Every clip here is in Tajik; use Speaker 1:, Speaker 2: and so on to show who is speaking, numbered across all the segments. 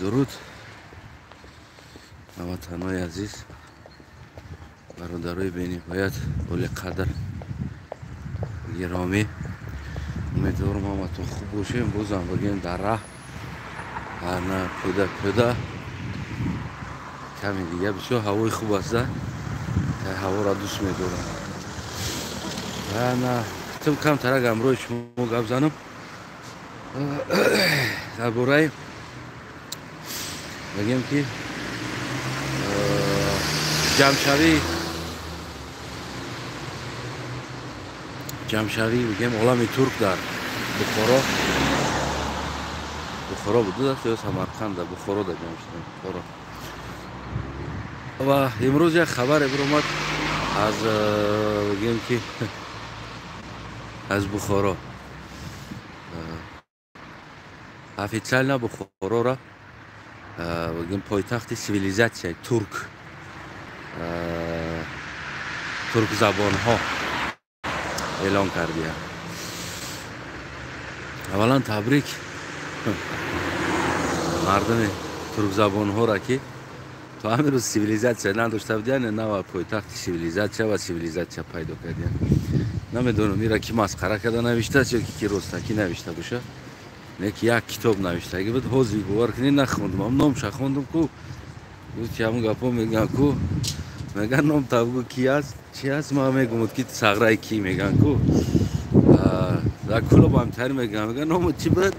Speaker 1: Дуруд ҳамватанои азиз, бародарои бениҳоят олиқадр, гиромӣ. Умедворам ҳаматон хуб бошем. Бозам бигем дар раҳ ана пӯда пӯда каме дига бисёр ҳавои хуб аст, ҳаворо дӯст медорам. Ана тим камтарак ҳамроҳи шумо гап занам дар бораи бигем ки ҷамъшавӣ бигем олами турк дар Бухоро. Бухоро буд ё Самарқанда? Бухоро да ҷамъ шудем, Бухоро. Ва имрӯз як хабаре биромад аз бигем ки аз Бухоро. Официально Бухороро бигем пойтахти сивилизатсияи турк, туркзабонҳо эълон кардия. Аввалан табрик мардуми туркзабонҳоро, ки то ҳамин рӯз сивилизатсия надошта будиян, нава пойтахти сивилизатсия ва сивилизатсия пайдо кардиян. Намедонам ира ки масхара карда навиштааст ё ки ростакӣ навишта боша. Не ки як китоб навиштагӣ буд, ҳозир бовар кунед нахондум, ам номша хондум ку. Гуфт ҳамун гапҳо мегӯянд ку, мегӯянд ном табгӯ ки аст, чи аст, ман мегӯм ки сағраи ки мегӯянд ку. Дар клуб ҳамтари мегӯянд, мегӯянд номат чӣ буд?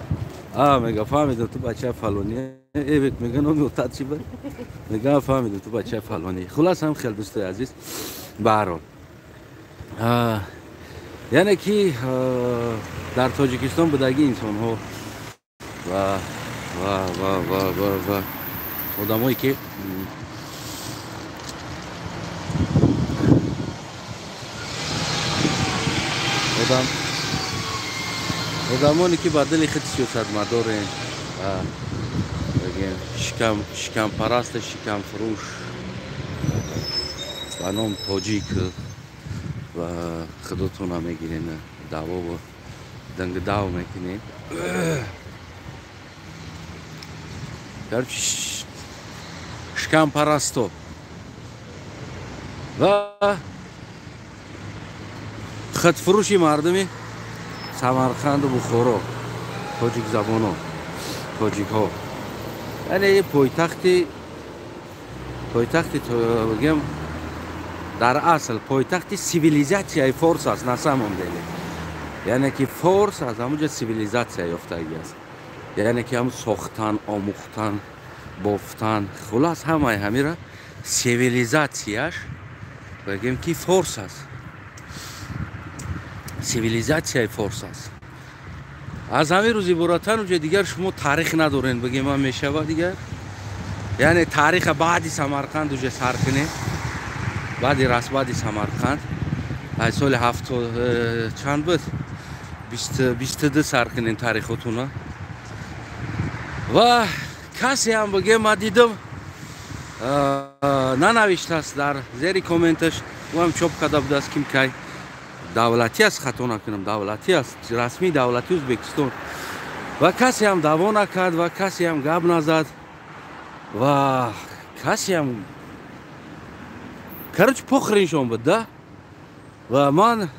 Speaker 1: А мега фаҳмидам ту бачаи фалонӣ. Э мега номи отат чӣ буд? Мега фаҳмидам ту бачаи фалонӣ. Хулас ҳам хел дӯстои азиз, баҳрҳол. Яъне ки дар Тоҷикистон будагии инсонҳо ва ва ва ва ва ва одамое ки одамоне ки ба дили худ сиёсатмадорен, бигем шикампараст, шикамфурӯш ба ном тоҷик ва худотона мегирен, даъвову дангдав мекунед. Короче, шикампарасто ва худфурӯши мардуми Самарқанду Бухоро, тоҷикзабоно, тоҷикҳо. Яъне пойтахти бигем дар асл пойтахти сивилизатсияи форс аст на самом деле. Яъне ки форс аз ҳамунҷо сивилизатсия ёфтагӣ аст. Яъне ки ҳамун сохтан, омӯхтан, бофтан, хулас ҳамаи ҳамира сивилизатсияш бигем ки форс аст. Сивилизатсияи форс аст. Аз ҳамин рӯз иборатан уҷа дигар шумо таърих надорен, бигем ман мешава дигар. Яъне таъриха баъди Самарқанд уҷа сар кунем. Баъди расбади Самарқанд аз соли чанд буд? 22 сар кунем таърихотуна. Ва касе ҳам бигем ман дидам нанавиштааст дар зери комменташ, ӯ ҳам чоп карда будааст ким кай. Давлатӣ аст, хато накунам, давлатӣ аст, расмии давлати Ӯзбекистон. Ва касе ҳам даъво накард, ва касе ҳам гап назад, ва касе ҳам короче похреншон буд да. Ва ман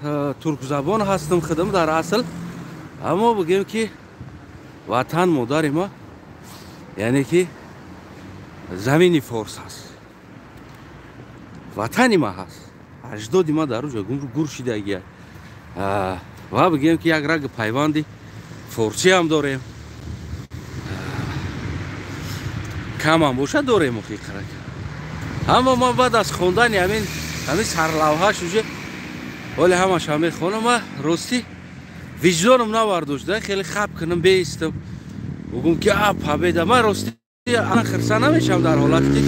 Speaker 1: туркзабон ҳастам худам дар асл, аммо бигем ки ватан модари ма, яъне ки замини форс аст, ватани ма ҳаст, аҷдоди ма дар уҷа гур шидагия. Ва бигем ки як раги пайванди форсӣ ҳам дорем, камам бошад дорем ҳақиқат. Аммо ман баъд аз хондани ҳамин сарлавҳаш уже ҳоле ҳамаша мехонам, ма ростӣ виҷдоном навардошт, хеле хаб кунам беистам, бигӯм ки а победа. Ман ростӣ ана хирса намешавам дар ҳолате ки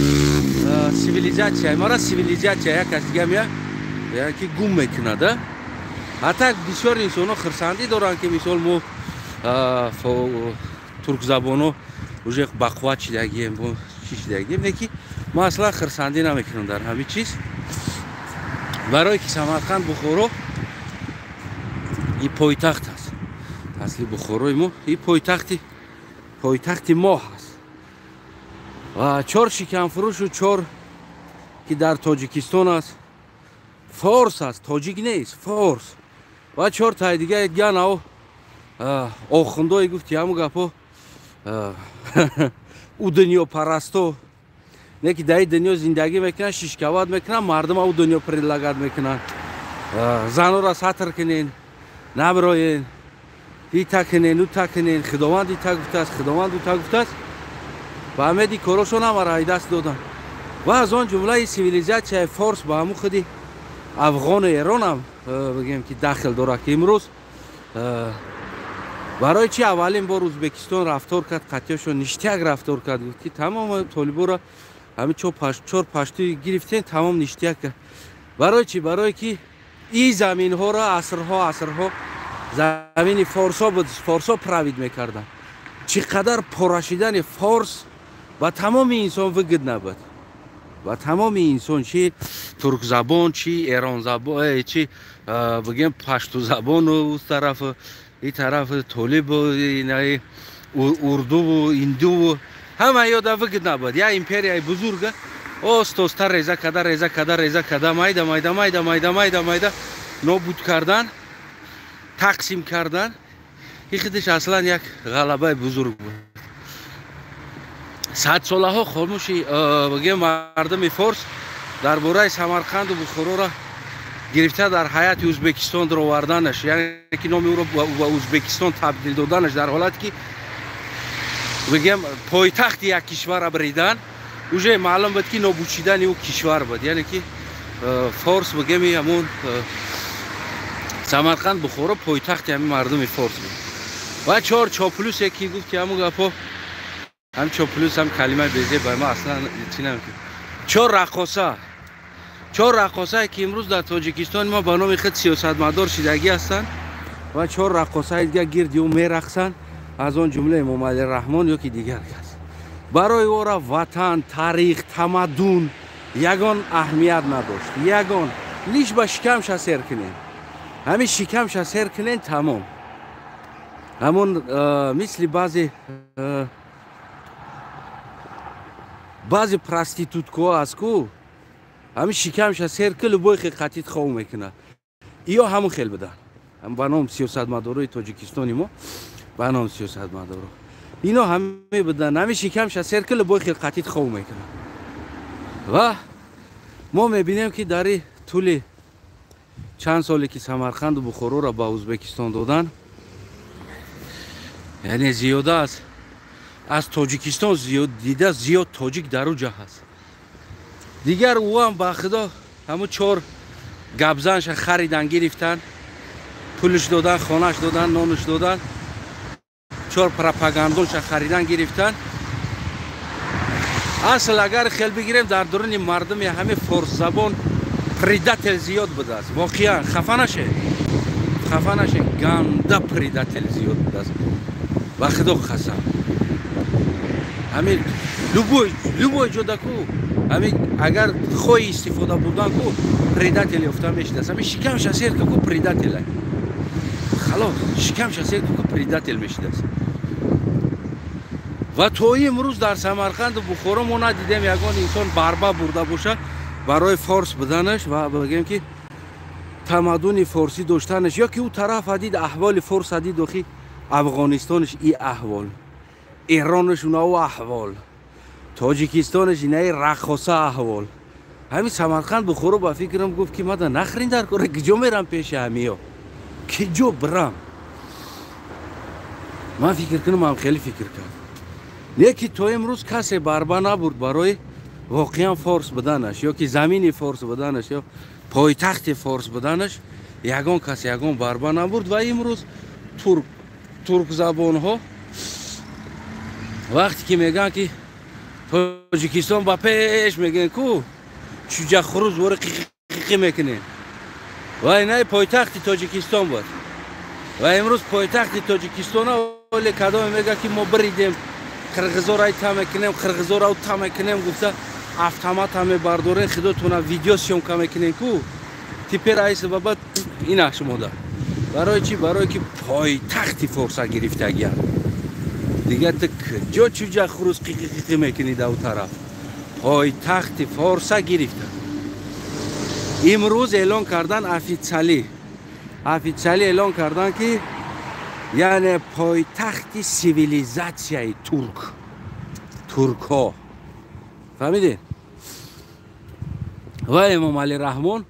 Speaker 1: сивилизатсия мара сивилизатсия як кас дига меяд ки гум мекунад. Ҳатто бисёр инсонҳо хирсандӣ доранд ки мисол мо туркзабоно уже бақувват шидагием, чӣ шидагием, не ки ман аслан хирсандӣ намекунам дар ҳамин чиз. Барое ки Самарқанд Бухоро и пойтахт аст, асли Бухорои мо и пойтахти мо ҳаст. Ва чор шикамфурӯшу чор ки дар Тоҷикистон аст, форс аст, тоҷик нест, форс. Ва чор таи дига ганав охундое гуфти ҳаму гапо ӯ дунёпарасто, не ки дар ин дунё зиндагӣ мекунанд, шишкават мекунанд, мардума ӯ дунё предлагать мекунанд. Занора сатр кунен, набироен, ита кунен, ута кунен, Худованд ита гуфтааст, Худованд ута гуфтааст. Ба ҳамеди корошон ҳамаро айдаст доданд. Ва аз он ҷумлаи цивилизатсияи форс ба ҳамун худи афғону эронам бигем ки дахл дорад, ки имрӯз барои чи аввалин бор Узбекистон рафтор кард, қатъиёшон ништяк рафтор кард, гуфт ки тамом толиборо ҳамин чор паштуи гирифтем, тамом ништяк кард. Барои чи? Барое ки ин заминҳоро асрҳо асрҳо замини форсо буд, форсо править мекарданд. Чӣ қадар порашидани форс ба тамоми инсон выгодно буд, ба тамоми инсон, чи туркзабон, чи эронзабон, чи бигем паштузабону тараф и тараф толибу урдуву индуву ҳама ёда выгодно буд. Я империяи бузурга остоста реза када, реза када, реза када, майда майда майда майда майда майда нобуд кардан, тақсим кардан, ин худаш аслан як ғалабаи бузург буд. Садсолаҳо хомӯши бигем мардуми форс дар бораи Самарқанду Бухороро гирифта дар ҳайати Узбекистон дароварданаш, яъне ки номи ӯро ба Узбекистон табдил доданаш, дар ҳолате ки бигем пойтахти як кишварра бридан, уже маълум буд ки нобуд шидани ӯ кишвар буд. Яъне ки форс бигем ҳамун Самарқанд, Бухоро пойтахти ҳамин мардуми форс буд. Ва чор чоплюсе ки гуфт ки ҳамун гапҳо, ҳам чоплюс, ҳам калимаи безеб ба ма аслан чи намекунам. Чор раққоса, чор раққосае ки имрӯз дар Тоҷикистони мо ба номи худ сиёсатмадор шидагӣ ҳастанд ва чор раққосаи дига гирди ӯ мерақсанд, аз он ҷумла Эмомалӣ Раҳмон ё ки дигар кас. Барои ӯра ватан, таърих, тамаддун ягон аҳамият надошт, ягон. Лиш ба шикамша сер кунем, ҳамин шикамша сер кунем, тамом. Ҳамон мисли баъзе проституткаҳо аст ку, ҳамин шикамша сер ки любой хел қатит хов мекунад. Иё ҳамон хел буданд ба ном сиёсатмадорои Тоҷикистони мо, ба ном сиёсатмадоро ино ҳаме буданд, ҳамин шикамша сер ки любой хел қатит хов мекунад. Ва мо мебинем ки дар тӯли чанд соле ки Самарқанду Бухороро ба Узбекистон доданд, яъне зиёда аз Тоҷикистон зиёд дида зиёд тоҷик дар ӯ ҷа ҳаст. Дигар ӯам ба худо ҳамун чор гапзанша харидан, гирифтан, пулш додан, хонаш додан, нонуш додан, чор пропагандонша харидан, гирифтан. Асл агар хел бигирем, дар дуруни мардуми ҳамин форсзабон предатель зиёд будааст. Воқеан хафа нашед, хафа нашед, ганда предатель зиёд будааст, ба худо қасам. Ҳамин любой ҷода ку ҳамин агар хоҳи истифода бурдан ку предатель ёфта мешидааст. Ҳамин шикамша сер ку предатель, халос, шикамша сер ку предатель мешидааст. Ва то имрӯз дар Самарқанду Бухоро мо надидем ягон инсон барба бурда бошад барои форс буданаш ва бигем ки тамаддуни форсӣ доштанаш, ё ки ӯ тарафа дид, аҳволи форса дид, охи Афғонистонаш и аҳвол, Эронаш унаву аҳвол, Тоҷикистонаш инаи раққоса аҳвол. Ҳамин Самарқанд, Бухоро ба фикрам гуфт ки мада нахрин дар кора, киҷо мерам пеши ҳамиё, киҷо бирам? Ман фикр кунам, ҳам хеле фикр кард. Не ки то имрӯз касе барба набурд барои воқеан форс буданаш, ё ки замини форс буданаш, ё пойтахти форс буданаш, ягон кас ягон барба набурд. Ва имрӯз туркзабонҳо вақте ки мегӯянд ки Тоҷикистон ба пеш, мегӯянд ку чӯҷахуруз вори қиқиқи мекунем. Ва инаи пойтахти Тоҷикистон буд ва имрӯз пойтахти Тоҷикистона оле кадоме мегӯяд ки мо биридем, қирғизоро та мекунем, қирғизоро та мекунем гуфта автомата мебардорен, худотона видео съёмка мекунем ку. Теперь ай сабаба ина шумода. Барои чӣ? Барое ки пойтахти форса гирифтагиянд. Дига ту куҷо чуҷа хурус қиқи-қиқи мекунӣ дар у тараф? Пойтахти форса гирифта. Имрӯз эълон кардан официалӣ. Официалӣ эълон кардан, ки яъне пойтахти цивилизатсияи турк. Туркҳо. Фаҳмидед? Ва Эмомалӣ Раҳмон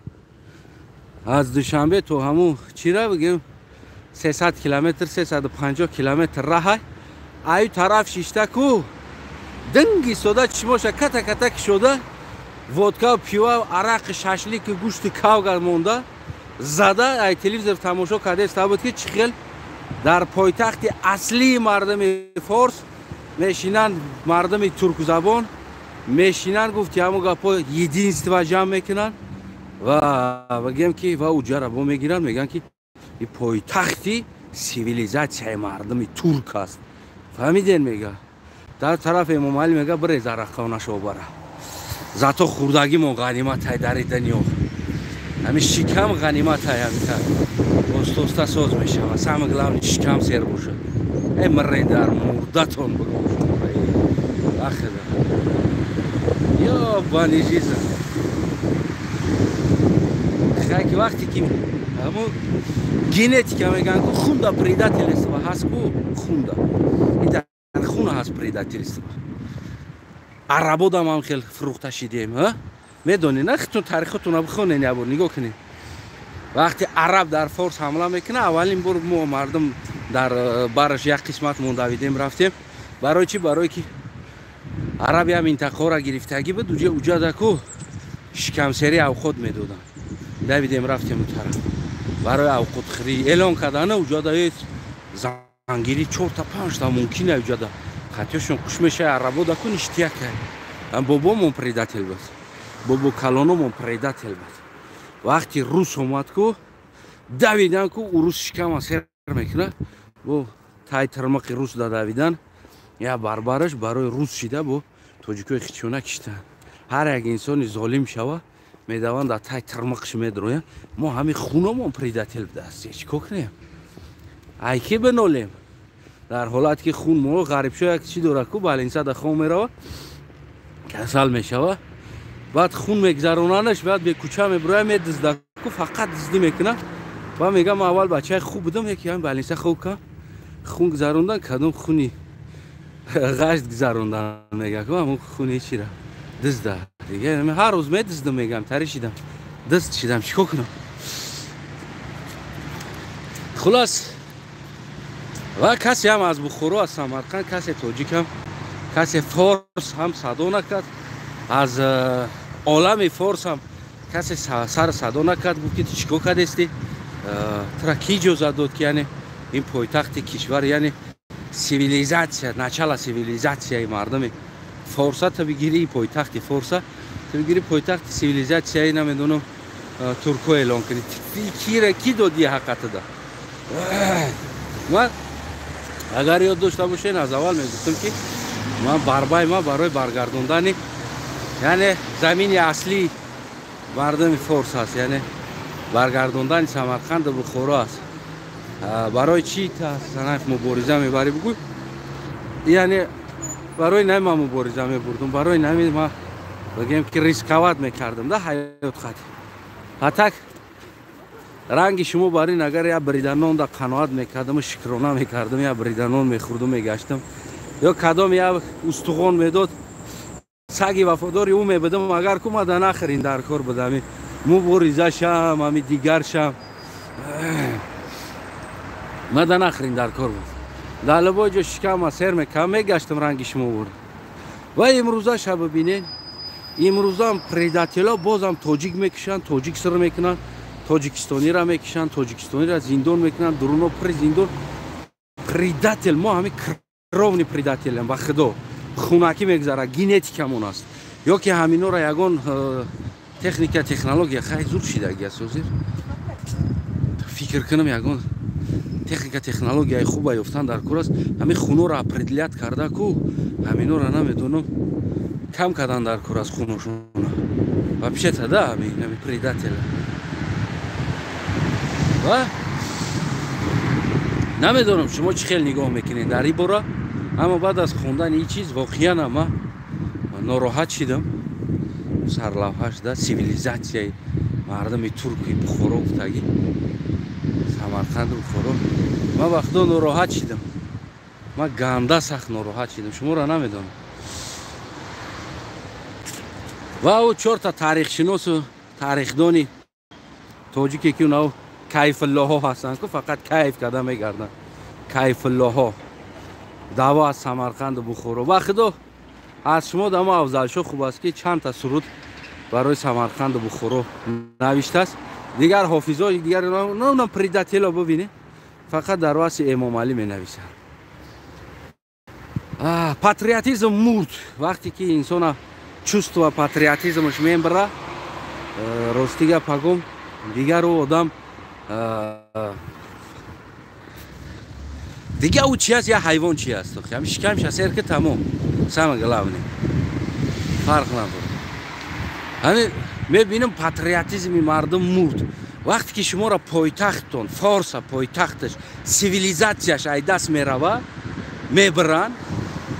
Speaker 1: аз Душанбе то ҳамун чира бигем 300 километр, 350 километр раҳай. Аю тараф шишта ку динг истода, чишмоша ката ката кишода, водка, пива, арақи, шашлики, гӯшти кавгар монда зада, ай телевизор тамошо кардаиста буд, ки чӣ хел дар пойтахти аслии мардуми форс мешинанд, мардуми туркзабон мешинанд, гуфти ҳамун гапҳо, единство ҷамъ мекунанд ва бигем ки ва уҷара бо мегиранд, мегӯянд, ки и пойтахти цивилизатсияи мардуми турк аст. Фаҳмиден? Мега дар тараф Эмомалӣ мега: «Бирез арақхонашо бара». Зато хурдагимон ғаниматай дари дунё, ҳами шикам ғаниматай, ҳамита оста-оста соз мешава. Самое главное, шикам сер бошад. Э, мире дар мурдатон бигом ахида, ёбаный жизнь. Хайки, вақте ки ҳамун генетика мегӯянд ку, хунда предательство ҳаст ку, хунда и дар хуна ҳаст предательство. Арабодам ҳам хел фурӯхта шидем. Медонед, на хитон таърихотона бихонед, ябор нигоҳ кунед. Вақте араб дар форс ҳамла мекунад, аввалин бор мо мардум дар бараш як қисмат мондавидем, рафтем. Барои чӣ? Барое ки араб як минтақаро гирифтагӣ буд, уҷадаку шикамсери авқот медоданд. Давидем, рафтем у тараф барои авқотхӯрӣ. Эълон кардана уҷада зангирӣ чорта панҷта мумкин, уҷада хатёшон куш мешавад. Арабодаку ништяка. Бобомон предатель буд, бобо калономон предатель буд. Вақти рус омад ку, давидан ку, урус шикама сер мекунад, бо тай тирмақи рус да давидан, я барбараш барои рус шида, бо тоҷикои хичона киштанд. Ҳар як инсони золим шава, медаванд, дар тай тирмақш медроянд. Мо ҳами хуномон предатель будааст. Чӣ кор кунем, ай ки бинолем дар ҳолате ки хун мо ғарибшо як чӣ дорад ку, больница да хом мерава, касал мешава, баъд хун мегзаронанаш, баъд бекӯча мебуроя, медизда ку, фақат диздӣ мекунад. Ба мегам, ман аввал бачаи хуб будам, яки ҳами больница хоб кам, хун гузарондан, кадом хуни ғашт гузарондан, мега ку, ҳамун хуни чира дизда дига ҳар рӯз медиздам, мегам, тари шидам, дизд шидам, чӣ кор кунам? Хулас, ва касе ҳам аз Бухоро, аз Самарқанд, касе тоҷикам, касе форс ҳам садо накард. Аз олами форс ҳам касе сар садо накард, гуфт, ки ту чӣ кор кардести, тура ки иҷозат дод, ки яъне ин пойтахти кишвар, яъне цивилизатсия, начало цивилизатсияи мардуми форса ту бигирӣ, пойтахти форса ту бигирӣ, пойтахти цивилизатсияи, намедонам, турко эълон кунӣ? Кира ки доди ҳаққатида? Ман, агар ёд дошта бошед, аз аввал мегуфтам, ки ман барбаи ман барои баргардондани, яъне замини аслии мардуми форс аст, яъне баргардондани Самарқанду Бухоро аст. Барои чӣ санаф мубориза мебарӣ, бугӯй? Яъне барои нами ман мубориза мебурдум, барои нами ман, бигем, ки рисковать мекардам да ҳаёт хати. А так ранги шумо бар ин, агар як бриданон да қаноат мекардам, шукрона мекардам, як бриданон мехӯрдум, мегаштам, ё кадом як устухон медод, саги вафодори ӯ мебудам, агар ку мада нахӯрин дар кор будами мубориза шам, ами дигар шам, мада нахӯрин дар кор буд. Дар любой ҷо шикама сер мекам, мегаштам ранги шумо бур. Ва имрӯза ша бибинед, имрӯзам предатель о бозам тоҷик мекушанд, тоҷик сир мекунанд, тоҷикистониро мекушанд, тоҷикистониро зиндон мекунанд, дуруно пури зиндон предатель. Мо ҳами кровный предатель ем, ба худо, хунакӣ мегузарад, генетикамон аст. Ё ки ҳаминора ягон техника, технология хай зуд шидаги аст ҳозир, фикр кунам, ягон техника, технологияи хуба ёфтан дар кор аст. Ҳамин хунора определять карда ку, ҳаминора, намедонам, кам кардан дар кор аст хуношона вообще-то да, ҳами предатель а. Ва намедонам, шумо чӣ хел нигоҳ мекунед дар ин бора. Аммо баъд аз хондани ин чиз воқеан ман нороҳат шидам. Сарлавҳаш да сивилизатсияи мардуми турки Бухоро гуфтагӣ, Самарқанду Бухоро. Ман вақто нороҳат шидам, ман ганда сахт нороҳат шидам, шуморо намедонам. Ва ӯ чорта таърихшиносу таърихдони тоҷике ки онҳо кайфуллоҳо ҳастанд, ку фақат кайф карда мегарданд, кайфуллоҳо даъво аз Самарқанду Бухоро. Ва худо аз шумо дамо Афзалшо хуб аст, ки чандта суруд барои Самарқанду Бухоро навиштааст. Дигар ҳофизо, дигар на предатело бибинед, фақат дар васфи Эмомалӣ менависанд. Патриотизм мурд. Вақте ки инсона чувство патриотизмаш мебара, рости гап пагом, дигар ӯ одам дига ӯ чи аст, я ҳайвон чи аст? Ҳами шикамша сер ки тамом, самое главное, фарқ надорад. Ҳами мебинам, патриотизми мардум мурд. Вақте ки шуморо пойтахттон, Форса пойтахташ, сивилизатсияш ай даст мерава, мебаранд,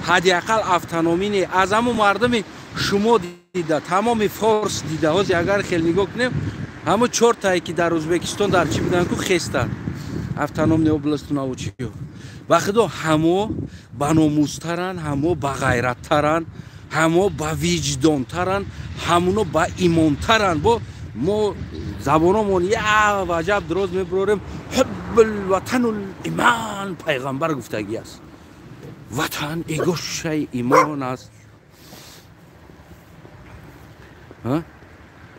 Speaker 1: ҳадди ақал автономӣ не, аз ҳамун мардуми шумо дида, тамоми форс дида. Ҳозир агар хел нигоҳ кунем, ҳамун чортае ки дар Ӯзбекистон дар чӣ буданд, ку хестанд, автономный областу навучиё, ба худо ҳамо баномузтаранд, ҳамо бағайраттаранд, ҳамо бавиҷдонтаранд, ҳамуно ба имонтаранд. Бо мо забономон я ваҷаб дроз мебурорем. Ҳуббулватану иман, пайғамбар гуфтагӣ аст, ватан эгошаи имон аст,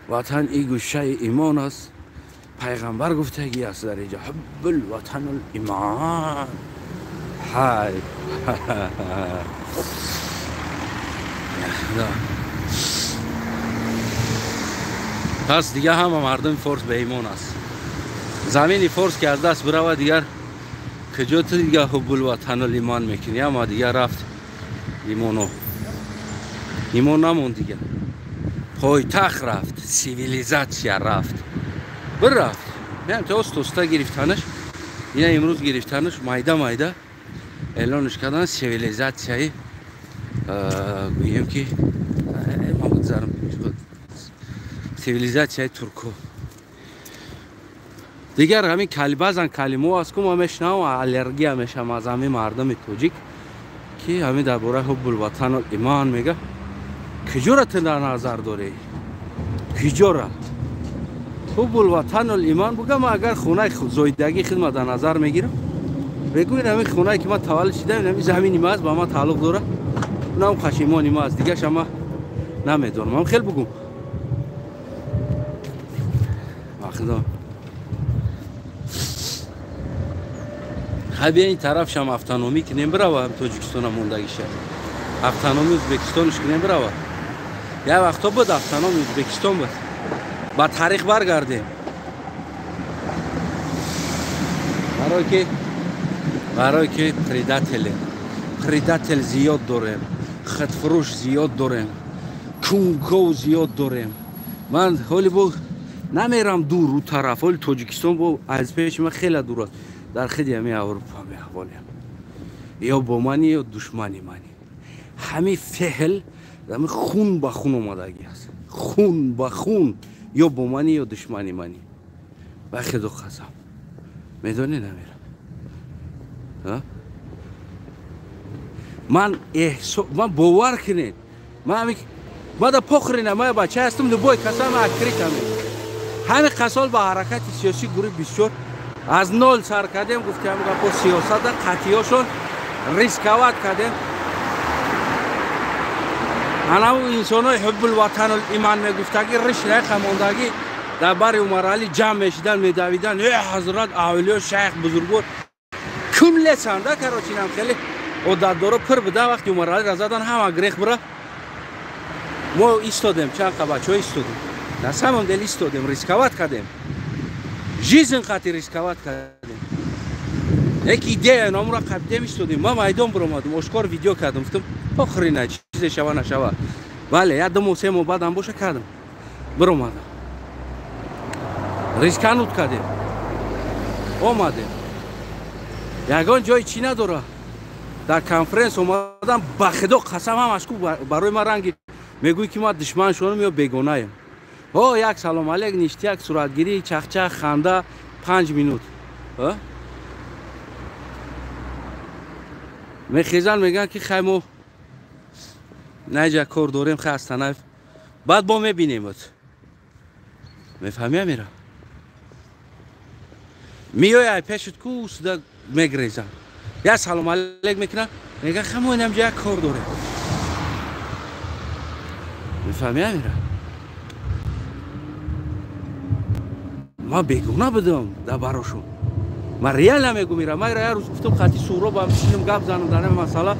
Speaker 1: ватан игӯшаи имон аст, пайғамбар гуфтагӣ аст дар инҷо ҳуббулватану иман. Ҳай, пас дига ҳама мардуми форс беимон аст. Замини форс ки аз даст бирава, дигар куҷо ту дига ҳуббулватанул имон мекунӣ? Ама дигар рафт имоно, имон намонд, дигар пойтахт рафт, сивилизатсия рафт, бирафт. То оста гирифтанаш, ина имрӯз гирифтанаш, майда майда эълонш кардан сивилизатсияи, гӯем ки ман бигзарам, сивилизатсияи турко. Дигар ҳамин баъзан калимаҳо аст, ку ман мешунавам, аллергия мешавам аз ҳамин мардуми тоҷик, ки ҳамин дар бораи ҳуббулватану имон мега. Куҷора ту дар назар дорӣ? Куҷора ҳуббулватанул имон буга? Ман агар хонаи зоидагии худма дар назар мегирам, бегӯ ин ҳамин хонае ки ман таваллуд шудам, ин ҳамин замини ма аст, ба ман тааллуқ дорад, унам қашимони ма аст, дигаша ман намедонам. Ман хел бугум, худо хай бия ин тарафшам автономӣ кунем, бирава Тоҷикистона мондагиша, автономи Ӯзбекистонш кунем, бирава. Як вақто буд автономи Ӯзбекистон буд, ба таърих баргардем. Барое ки предателем, предатель зиёд дорем, худфурӯш зиёд дорем, кунков зиёд дорем. Ман ҳоли бо намерам дур ӯ тараф, ҳоли Тоҷикистон бо аз пеши ман хеле дур аст, дар хиди ҳамин Аврупо меаҳволем. Ё бо мани, ё душмани мани. Ҳамин феъл ҳамин хун ба хун омадагӣ аст, хун ба хун, ё бо мани, ё душмани мани. Ба худо қасам, медонӣ намерам. Ман эҳсо, ман бовар кунед, ман мада похрина, ман бача ҳастам, любой касам открыто мегӯям. Ҳамин қасол ба ҳаракати сиёсӣ гурӯҳи бисёр аз нол сар кардем, гуфтем гапо сиёсата қатъиёшон рисковать кардем. Анаву инсонои ҳуббулватанул иман мегуфтагӣ, риш райқа мондагӣ дар бари Умаралӣ ҷамъ мешидан, медавидан, э ҳазрат авлиё, шайх бузургвор кум лесанда, короче, инам хеле одатдоро пур буда. Вақти Умаралиро задан, ҳама грех бура, мо истодем, чанд қа бачаҳо истодем, на самом деле истодем, рисковать кардем, жизнь қати рисковать кардем. Як идея номро қабдем, истодем. Ман майдон биромадам, ошкор видео кардам, гуфтам охирина чизе шава нашава. Бале, як ду моҳ, се моҳ баъдам боша кардам, биромадам, рискануть кардем, омадем. Ягон ҷои чӣ надора. Дар конференс омадам, ба худо қасам ҳамаш ку барои ман ранги мегӯй ки ман душман шонам ё бегонаем. О, як салом алейк, ништяк, суратгирӣ, чахчах, ханда, 5 минут. Мехезан мегӯянд ки хай мо наҷа кор дорем, хай Астанаев. Баъд бо мебинемот. Мефаҳмӣ амира? Миёй ай пешут ку суда мегрезан. Я салом алейк мекунам, мегӯянд хай мо инамҷа як кор дорем. Мефаҳмӣ амира? Ман бегуна будам дар барошон. Ман реально мегӯм ира. Ман ира як рӯз гуфтам хати Суҳробам бишинам гап занам дар ин масъала.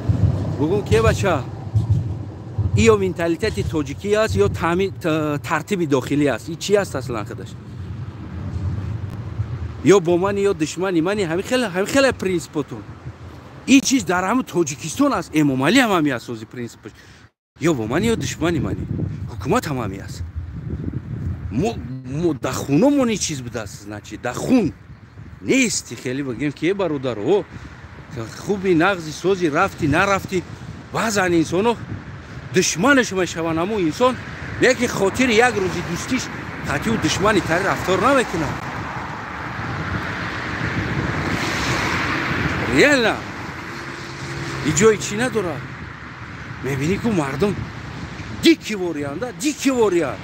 Speaker 1: Гугум ки бача, ё менталитети тоҷикӣ аст ё тартиби дохилӣ аст. И чи аст аслан худаш? Ё бо мани ё душмани мани, ҳамин хеле принсипотон. Ин чиз дар ҳамин Тоҷикистон аст. Эмомалӣ ҳам ҳамин аст, ози принсипаш. Ё бо мани ё душмани мани. Ҳукумат ҳам ҳамин аст. Мо дар хуномон ин чиз будааст, значит, дар хун нести. Хеле бигем ки бародар, о хуби нағзи сози рафти нарафти, баъзан инсоно душманаш мешаванд, ҳамун инсон лекин хотири як рӯзи дӯстиш қатъи ӯ душмани тари рафтор намекунад. Реально и ҷои чӣ надорад. Мебинӣ ку мардум дикки вориянд, дикки вориянд.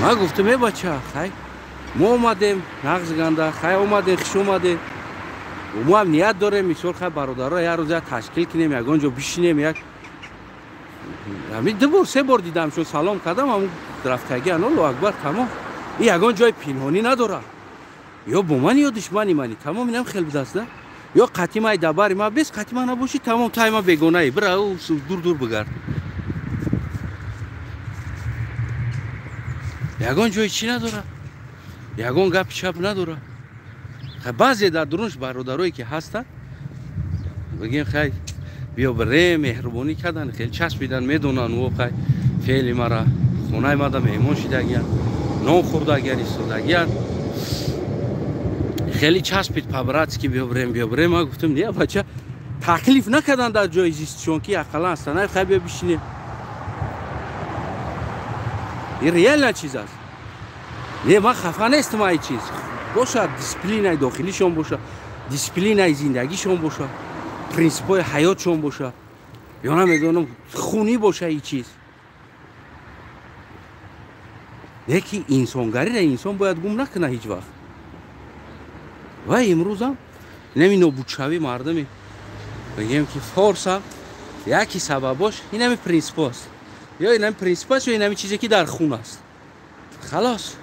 Speaker 1: Ман гуфтам э бача, хай мо омадем нағз ганда, хай омадем, хуш омадем. Мо ҳам ният дорем, мисол хай бародаро як рӯз як ташкил кунем, ягон ҷо бишинем, як ҳамин 2 бор 3 бор дидам, шуд салом кардам, ҳамун рафтагӣ Аллоҳу акбар, тамом. Ин ягон ҷои пинҳонӣ надорад. Ё бо мани ё душмани мани, тамом, инам хел будаст, да? Ё қатъи май дабари ма бес, қатъи ма набошӣ, тамом, тай ма бегонаи, бира дур дур бигард. Ягон ҷои чӣ надорад, ягон гапи чап надорад. Баъзе дар дурунш бародарое ки ҳастанд, бигем хай биё бире, меҳрубонӣ кардан, хеле часпидан, медонанд о хай феъли мара, хонаи мада меҳмон шидагиянд, нон хӯрдагиянд, истодагиянд. Хеле часпид по-братски, биё бирем, биё бирем. Ман гуфтам не бача, таклиф накарданд дар ҷои зистшон ки ақаллан Астанаев хай биё бишинем. Ин реально чиз аст. Не, ман хафа нестам ай чиз. Бошад дисциплинаи дохилишон бошад, дисциплинаи зиндагишон бошад, принсипҳои ҳаётшон бошад, ё намедонам хунӣ бошад ин чиз. Лекин инсонгариро инсон бояд гум накунад ҳеҷ вақт. Ва имрӯзам инами нобудшавии мардуми бигем ки форсам яке сабабош инами принсипҳост. Ё инами принсипҳост, ё инами чизе ки дар хун аст. Халос.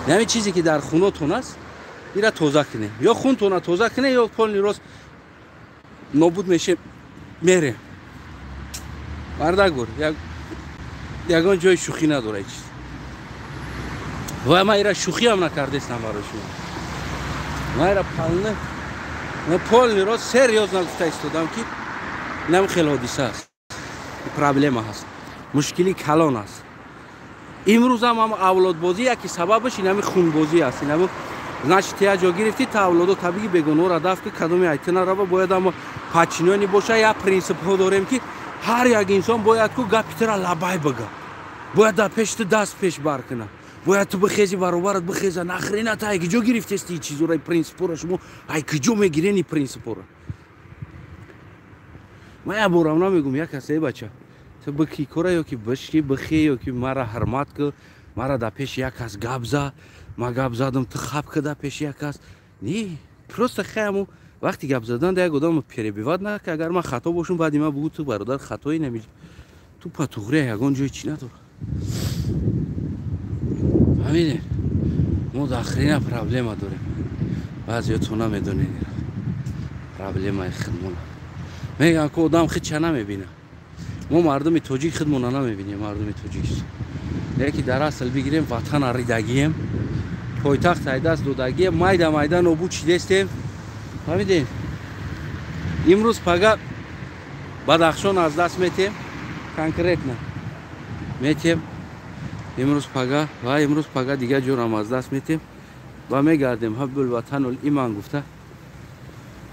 Speaker 1: Инами чизе ки дар хунотон аст, ира тоза кунем. Ё хунтона тоза кунем, ё полни рост нобуд мешем, мерем. Мардагур, ягон ҷои шӯхӣ надора чиз. Ва ман ира шӯхиам накардестам барои шумо. Ман ира полни рост серьёзно гуфта истодам ки инам хеле ҳодиса аст, проблема ҳаст, мушкили калон аст. Имрӯзам ҳам авлодбозӣ яке сабабаш инами хунбозӣ аст. Инами значит як ҷо гирифтӣ та авлодо табиӣ бегуноҳро дафт ки кадоми айти нарава, бояд ама подчинёни боша. Як принсипҳо дорем ки ҳар як инсон бояд ку гапи тура лабай бага, бояд дар пеши ту даст пеш бар кунад, бояд ту бихези баробарат бихеза. Нахрена та ай киҷо гирифтести ин чизора, ин принсипҳоро шумо ай киҷо мегирен ин принсипҳоро? Ман як борам намегум як кас эй бача, ту бики кора ё ки бишки бихе, ё ки мара ҳурмат ку, мара дар пеши як кас гап за, ман гап задам, ту хап ку дар пеши як кас. Не, просто хай ҳамун вақти гап задан да як одам перебивать нака. Агар ман хато бошам, баъди ман бугӯ ту бародар хатои намеҷ, ту патуғрия ягон ҷои чӣ надора. Фаҳмидем, мо дар хрена проблема дорем. Баъзеё ту намедонед проблемаи худмона. Мегӯянд ку одам худша намебинад. Мо мардуми тоҷик худмона намебинем, мардуми тоҷикистон. Лекин дар асл бигирем, ватана ридагием, пойтахт айдаст додагием, майда майда нобуд шидестем. Фаҳмидем, имрӯз пага Бадахшон аз даст метем, конкретно метем. Имрӯз пага ва имрӯз пага дигар ҷорам аз даст метем ва мегардем. Ҳаббул ватанул иман гуфта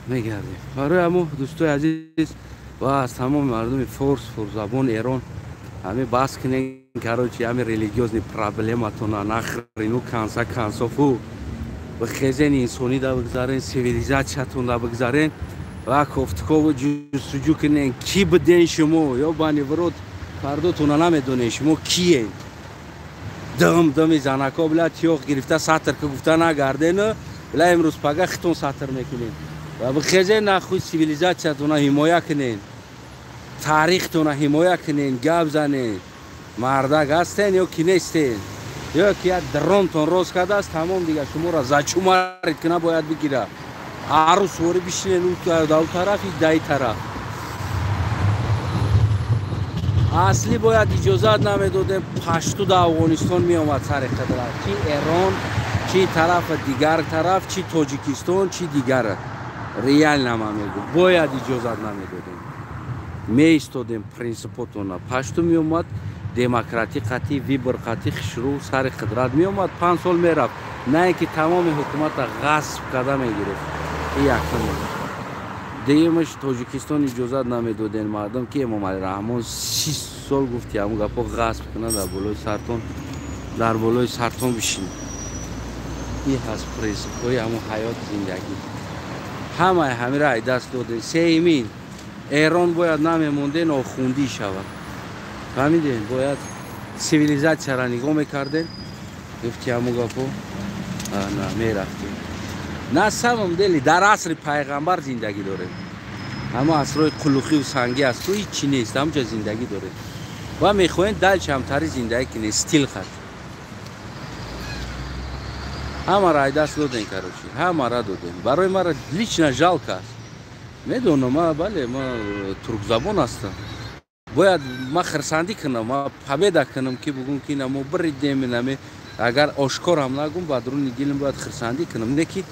Speaker 1: Мегардем. Барои ҳамо дӯстои азиз ва аз тамоми мардуми форс, форсзабон Эрон ҳами бас кунен, короче, ҳами религиозный проблематона нахрен у конца концов у бихезен, инсонӣ да бигзарен, цивилизатсиятон да бигзарен ва кофтукову ҷустуҷӯ кунен, ки биден шумо ёбани в рот, фардотона намедонен шумо киен. Дым дыми занако бля тиёқ гирифта сатр ки гуфта нагарден, бля имрӯз пага хитон сатр мекунен. Ва бихезен нахуй, цивилизатсиятона ҳимоя кунен, таърихтона ҳимоя кунен, гап занен. Мардак ҳастен ё ки нестен? Ё ки як дронтон рост кардааст, тамом дига шуморо зачумарид кина бояд бигира. Арӯсворӣ бишинен дар у тараф, дар и тараф. Аслӣ бояд иҷозат намедодем пашту дар Афғонистон меомад сари қудрат, чи Эрон, чи тарафи дигар тараф, чи Тоҷикистон, чи дигар. Реально ман мегӯм, бояд иҷозат намедодем. Меистодем принсипотона. Пашту меомад, демократӣ қатъи, выбор қатъи, хушрӯ сари қудрат меомад, 5 сол мерафт. На ин ки тамоми ҳукумата ғасб карда мегирифт. Ин якум. Дуюмаш, Тоҷикистон иҷозат намедодем мардум ки Эмомалӣ Раҳмон 30 сол гуфти ҳамун гапо ғасб кунад, дар болои сартон, дар болои сартон бишинад. Ин ҳаст принсипҳои ҳамун ҳаёт, зиндагӣ. Ҳамаи ҳамира ай даст додем. Сеюмин, Эрон бояд намемонден, охундӣ шавад. Фаҳмидем? Бояд цивилизатсияро нигоҳ мекардем, гуфти ҳамун гапо на мерафтем. На самом деле дар асри пайғамбар зиндагӣ дорем. Ҳама асрҳои қулуқиву сангӣ аст, ку ҳичи нест, ҳамҷа зиндагӣ дорем. Ва мехоҳем дальше ҳамтари зиндагӣ кунем, стил хат. Ҳамаро ай даст додем, короче, ҳамаро додем. Барои мара лично жалко аст. Медонам, ма бале, ма туркзабон ҳастам. Бояд ма хирсандӣ кунам, ма победа кунам, ки бугум ки ина мо биридем, инаме агар ошкорам нагум, ба дуруни дилам бояд хирсандӣ кунам. Не ки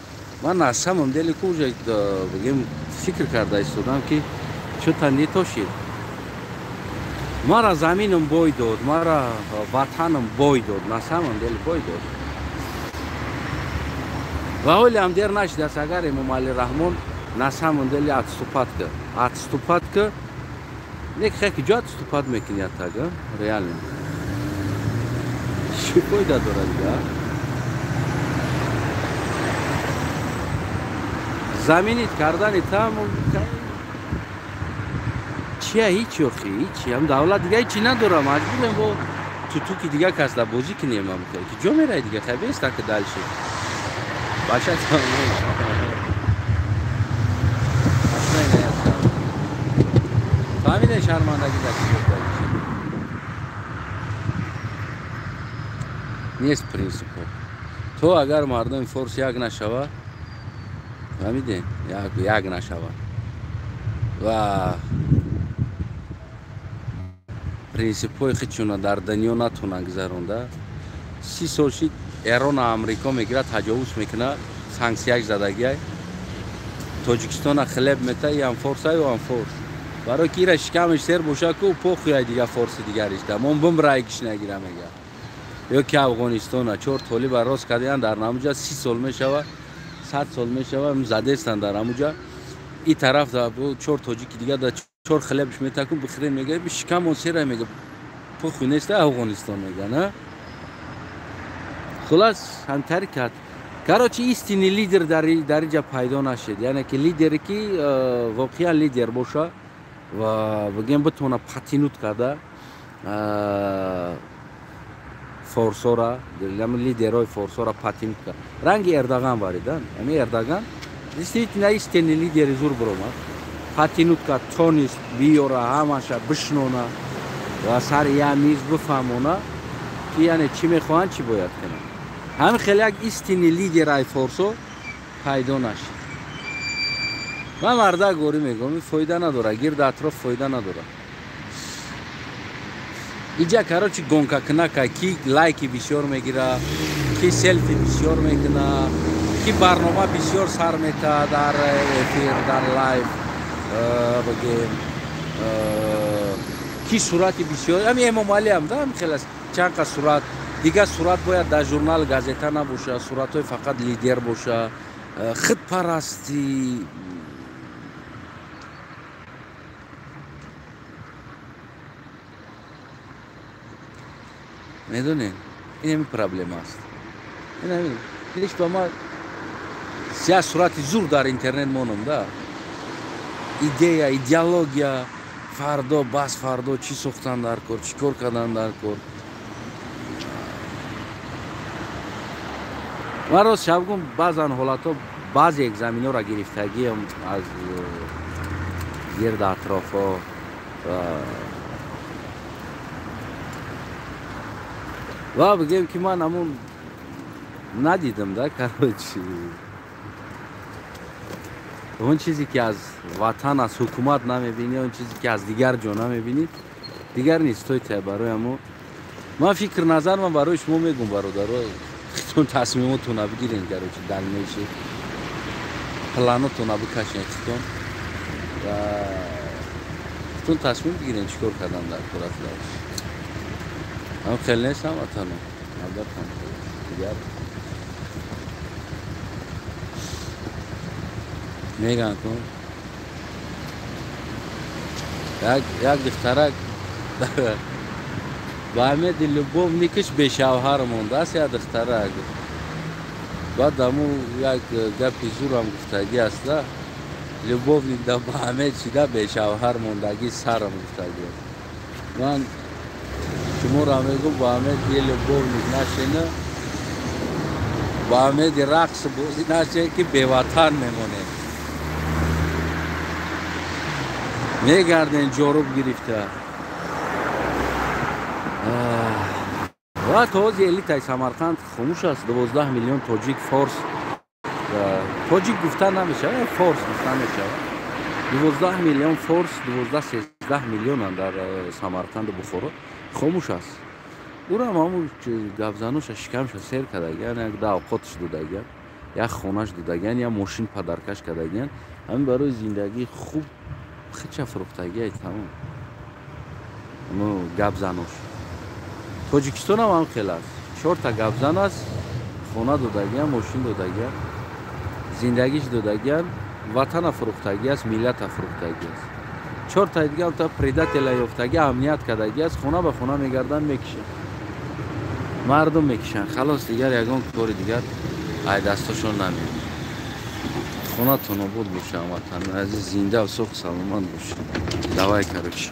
Speaker 1: ман на самом деле ку уже бигем фикр карда истодам ки чӯта не то шид. Мара заминам бой дод, мара ватанам бой дод, на самом деле бой дод. Ва ҳоле ҳам дер нашидааст, агар Эмомалӣ Раҳмон на самом деле отступать ка. Отступать ка, не хе ки ҷо отступать мекунӣ атага, реально. Чӣ фоида дорад дига? Заминит кардани там чия ҳеч охи, ҳеч ҳам давлат дига ҳечи надора, маҷбурем бо тутуки дига кас да бозӣ кунем, ам ки ҷо мерай дига, хай беста ки дальше. Бача фаҳмидем шармандагӣ дар чӣ нест принсипҳо. То агар мардуми форс як нашава, фаҳмидем, як нашава ва принсипҳои худшона дар дунё натонанд гузаронда, 30 сол шид Эрона Амрико мегирад, таҷовуз мекунад, санксияш задагиай, Тоҷикистона хлеб мета, иам форса, ам форс. Барои ки ира шикамаш сер боша ку похуяй дига форси дигаришда, мон бимрай гиш нагира мега. Ё ки Афғонистона 4 толиба рост кардаян дар намуҷа 30 сол мешава, 100 сол мешава, задестан дар ҳамуҷа. И тараф да 4 тоҷики дига да 4 хлебш метакун бихӯрем мега, шикамон сера мега, похуй неста Афғонистон мега, на? Хулас ҳамтари кард. Короче, истинный лидер дар инҷа пайдо нашид. Яъне ки лидере ки воқеан лидер боша ва бигем битавона патинут карда форсора, лидерҳои форсора патинут кард. Ранги Эрдоган варидан. Ами Эрдоган действительно истинный лидери зур биромад. Патинут кард, тонист биёра, ҳамаша бишнона ва сари як миз бифаҳмона ки яъне чӣ мехоҳанд, чӣ бояд кунанд. Ҳамин хеле як истинный лидер ай форсо пайдо нашид. Ман мардак горӣ мегӯям, фоида надорад, гирди атроф фоида надорад. Иҷа короче гонка кунака, ки лайки бисёр мегира, ки селфи бисёр мекуна, ки барнома бисёр сар мета дар эфир, дар лайв, бигем, ки сурати бисёр, ҳами Эмомалиам да ҳамин хел аст, чанд қа сурат, дигар сурат бояд дар журнал, газета набоша, суратҳои фақат лидер боша, худпарастӣ, Медонед, ин ҳамин проблема аст. Ин ҳамин. Ҳеч ба ма сия сурати зур дар интернет монам да. Идея, идеология, фардо, бас фардо чӣ сохтан дар кор, чӣ кор кардан дар кор. Ман рост шабгум баъзан ҳолатҳо баъзе экзаменҳоро гирифтагиам аз гирд атрофҳо ва бигем ки ман ҳамун надидам да, короче. Он чизе ки аз ватан, аз ҳукумат намебинӣ, он чизе ки аз дигар ҷо намебинӣ, дигар нест. Той та барои ҳамо ман фикр назар ман барои шумо мегум, бародаро, хитон тасмимотона бигирен, короче, дальнейший планотона бикашен хитон ва хитон тасмим бигирен чӣ кор кардан дар кор аст. Ҳам хеле нест ҳамватано, албатта дигар меган кун. Як духтарак ба ҳамеди любовникаш бешавҳар мондааст, як духтарак. Баъд ҳаму як гапи зурам гуфтагӣ аст да, любовник да ба ҳамед шида бешавҳар мондагӣ сарам гуфтагӣ. Ман шуморо мегӯм, ба ҳамеди любовник нашена, ба ҳамеди рақс бозӣ наше, ки беватан мемонед. Мегарден ҷоруб гирифта. Ва то ҳозир элитаи Самарқанд хомӯш аст. 12 миллион тоҷик, форс, тоҷик гуфта намешавад, форс гуфта мешавад. 12 миллион форс, 12-13 миллионанд дар Самарқанду Бухоро, хомӯш аст. Ӯрам ҳамун гапзаноша шикамша сер кардагиян, як да авқотш додагиян, як хонаш додагиян, як мошин падаркаш кардагиян. Ҳамин барои зиндагии хуб хича фурӯхтагиай тамом. Гапзанош. Тоҷикистонам ҳам хел аст. 4та гапзан аст, хона додагиян, мошин додагиян, зиндагиш додагиян, ватана фурӯхтагӣ аст, миллата фурӯхтагӣ аст. 4таи дига та предателя ёфтагӣ, амният кардагӣ аст, хона ба хона мегарданд, мекишанд. Мардум мекишанд. Халос, дигар ягон кори дигар ай дастошон намеояд. Хонатон обод боша, ҳамватанони азиз, зинда, соғ, саломат бошед. Давай, короче.